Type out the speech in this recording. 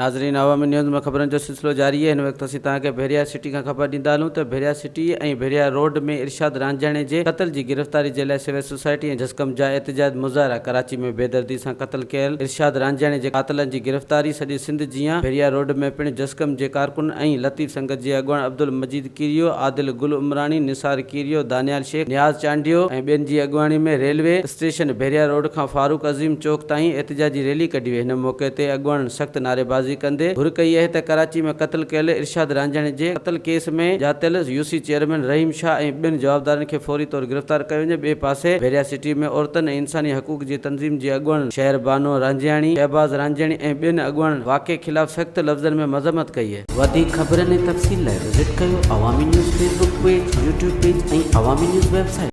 ناظرين عوامي نيوز ۾ خبرن جو سلسلو جاري آهي هن وقت اسين توهان کي ڀيريا سٽي کان خبر ڏيندا هلون ته ڀيريا سٽي ۽ ڀيريا روڊ ۾ ارشاد رانجهاڻي جي قتل جي گرفتاري جي لاء سول سوسائٽي ۽ جسقم جا احتجاج مظاهرا ڪراچي ۾ بيدردي سان قتل ڪيل ارشاد رانجهاڻي جي قاتلن جي گرفتاري سڄي سنڌ جيان ڀيريا روڊ ۾ پڻ جسقم جي ڪارڪنن ۽ لطيف سنگت جي اڳواڻ عبدالمجيد ڪيريو، عادل گل عمراڻي، نثار ڪيريو، دانيال شيخ، نياز چانڊيو ۽ ٻين جي اڳواڻي ۾ ريلوي اسٽيشن ڀيريا روڊ کان فاروق عظيم چوڪ تائين احتجاجي ريلي ڪڍي وئي. هن موقعي تي اڳواڻن سخت نعريبازي ڪندي گهر ڪئي اهي ته ڪراچي ۾ قتل ڪيل ارشاد رانجهاڻي جي قتل ڪيس ۾ ڄاتل يوسي چيئرمين رحيم شاهه ۽ ٻين جوابدارن کي فوري طور گرفتار ڪيو وڃي. ٻئي پاسي ڀيريا سٽي ۾ عورتن ۽ انساني حقوق جي تنظيم جي اڳواڻن شهر بانو رانجهاڻي، شهباز رانجهاڻي ۽ ٻين اڳواڻن واقعي خلاف سخت لفظن ۾ مذمت ڪئي. وڌيڪ خبرن ۽ تفصيل لاء وزٽ ڪيو Awami news Facebook page, YouTube page ۽ Awami news website.